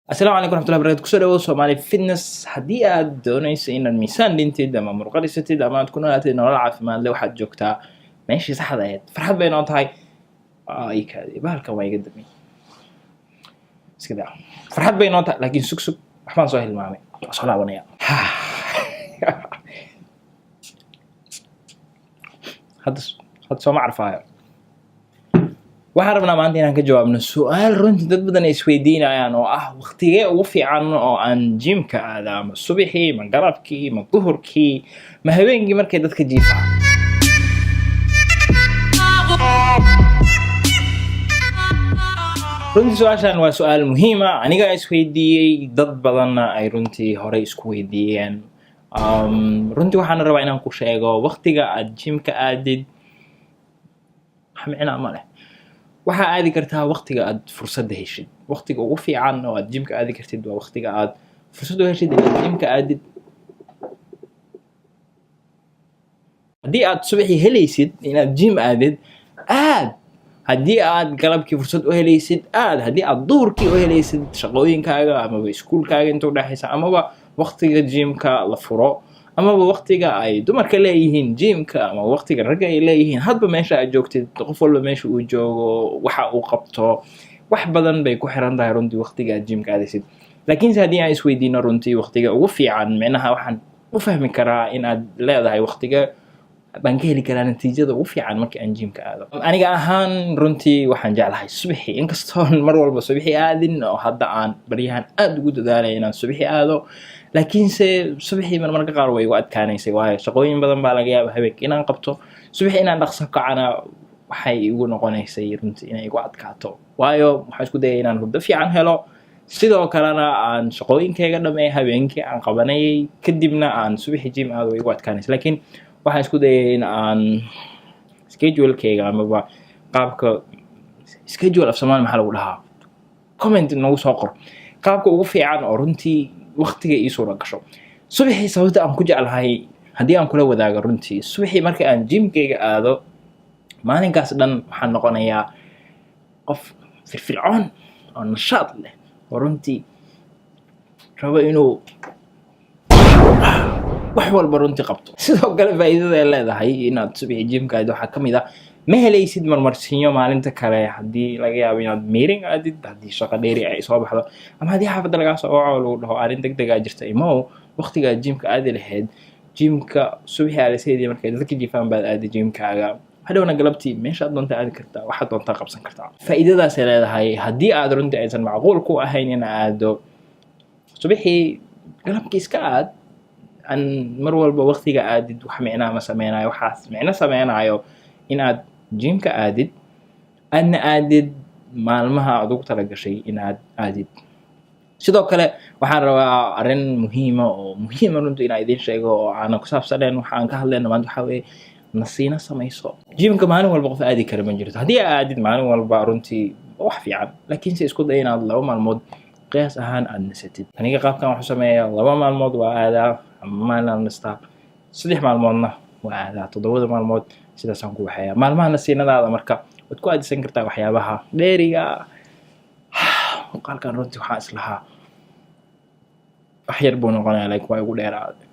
Asalaamu calaykum raxmatullahi barakatu. Kusoo dhawow Somali Fitness. Haddii aad doonayso inaad miisaan dhintid ama murqo dhisatid ama aad ku noolaatid nolol caafimaad leh, waxaad joogtaa meeshii saxda ahayd. Farxad bay noo tahay. Ii kaadi, bahalkan waa iga damay, iska daa. Farxad bay noo tahay, laakiin sug, sug, waxbaan soo hilmaamay, waa soo laabanaya. Hadda hadda sooma carfaayo. Waxaan rabnaa maanta inaan ka jawaabno su-aal runtii dad badan ay isweydiinayaan, oo ah: waqtigee ugu fiican oo aan gymka aada? Ma subaxii, ma galabkii, ma duhurkii, ma habeenkii markay dadka jiifaan? Runtii su-aashan waa su-aal muhiima. Anigaa isweydiiyey, dad badanna ay runtii horey isku weydiiyeen. Runtii waxaana rabaa inaan ku sheego, waqtiga aad gymka aadid wax micnaa ma leh. Waxaa aadi kartaa waqtiga aad fursadda heshid. Waqtiga ugu fiican oo aad gymka aadi kartid waa waqtiga aad fursad u heshid inaad gymka aadid. Haddii aad subaxii helaysid inaad gym aadid, aad. Haddii aad galabkii fursad u helaysid, aad. Haddii aad duhurkii u helaysid shaqooyinkaaga amaba iskuulkaaga inta udhexaysa, amaba waqtiga gymka la furo, amaba waqtiga ay dumarka leeyihiin gymka, ama waqtiga ragga ay leeyihiin, hadba meesha aad joogtid, qof walba meesha uu joogo, waxa uu qabto, wax badan bay ku xiran tahay runtii waqtiga aad gymka aadaysid. Laakiinse haddii aan isweydiino runtii waqtiga ugu fiican, micnaha waxaan u fahmi karaa in aad leedahay: waqtiga baan ka heli karaa natiijada ugu fiican markii aan gymka aado? Aniga ahaan runtii waxaan jeclahay subaxii, inkastoon mar walba subaxii aadin, oo hadda aan baryahan aada ugu dadaalaya inaan subaxii aado. Laakiinse subaxii marmarka qaar way igu adkaanaysay, waayo shaqooyin badan baa laga yaaba habeenka inaan qabto. Subaxii inaan dhaqso kacana waxay igu noqonaysay runtii inay igu adkaato, waayo waxaan isku dayay inaan hurdo fiican helo, sidoo kalena aan shaqooyinkayga dhameey habeenkii aan qabanayay, kadibna aan subaxii gym aado. Way igu adkaanaysa, laakiin waxaan isku dayay in aan schedulekayga amaba qaabka schedule, af Soomaali maxaa lagu dhahaa? Comment nagu soo qor. Qaabka ugu fiican oo runtii waqtiga ii suura gasho subaxii, sababta aan ku jeclahay haddii aan kula wadaago, runtii subaxii marka aan gymkayga aado, maalinkaas dhan waxaan noqonayaa qof firfircoon oo nashaad leh oo runtii rabo inuu wax walba runtii qabto. Sidoo kale faa'iidada ay leedahay inaad subaxii gymka aadid waxaa ka mid ah, ma helaysid marmarsiinyo maalinta kale haddii laga yaabo inaad meeting aadid, haddii shaqo dheeri ay soo baxdo, ama haddii xaafadda lagaa soo waco oo lagu dhaho arrin deg deg aa jirta imow. Waqtiga aad gymka aadi lahayd, gymka subaxii aadaseedii markay dadka jiifaan baad aadi gymkaaga, hadhowna galabtii meeshaad doonta aadi kartaa, waxaad doontaa qabsan kartaa. Faa'iidadaasay leedahay. Haddii aad runtii aysan macquul ku ahayn in aado subaxii, galabkii iska aad. An mar walba waqtiga aadid wax micnaha ma sameynayo. Waxaas micno sameynayo in aad gymka aadid, aadna aadid maalmaha aad ugu talagashay in aad aadid. Sidoo kale waxaan rabaa arrin muhiima oo muhiima runtii inaan idiin sheego, oo aanan ku saabsanayn waxa aan ka hadlayno maanta. Waxaa weeye, nasiino samayso. Gymka maalin walba qof aadi kara ma jirto. Haddii aad aadid maalin walba, runtii wax fiican, laakiinse isku day inaad 2 maalmood qiyaas ahaan aad nasatid. Aniga qaabkan waxu sameeyaa: 2 maalmood waa aadaa ama maalin aan nastaa, 3 maalmoodna waa aadaa, 7da maalmood sidaasaan ku waxeeyaa. Maalmaha nasiinadaada marka waad ku aadisan kartaa waxyaabaha dheeriga. Muuqaalkan runtii waxaan islahaa wax yar buu noqonayaa, like waa igu dheeraaday.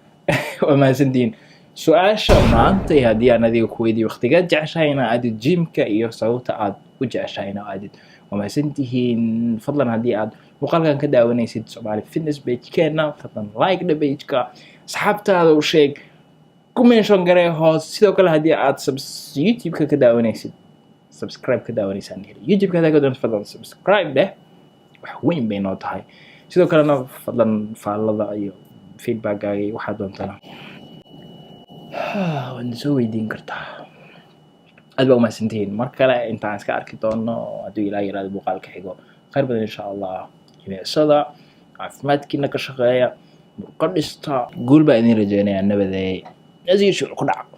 Waa mahadsantihiin. Su-aasha maanta haddii aan adiga ku weydiiyo: waqtigaad jeceshahay inaa aadid gymka iyo sababta aad u jeceshahay inaa aadid? Waa mahadsantihiin. Fadlan haddii aad muuqaalkan ka daawanaysid Somali Fitness page-keena, fadlan like dha page-ka, asxaabtaada u sheeg, ku mention garee hoos. Sidoo kale haddii aad YouTube-ka ka daawanaysid, subscribe ka daawanaysaan, YouTube-ka haddaa ka doonto, fadlan subscribe dheh, wax weyn bay noo tahay. Sidoo kalena fadlan faallada iyo feedbackaaga iyo waxaad doontana waadna soo weydiin kartaa. Aad baa umahadsantihiin. Mar kale intaan iska arki doono, hadduu Ilaah yiraahdo, muuqaalka xigo, khayr badan insha Allah. Jimicsada, caafimaadkiina ka shaqeeya, murqo dhista, guul baa idin rajeynayaa. Nabadeey, nasiishu ku dhaca.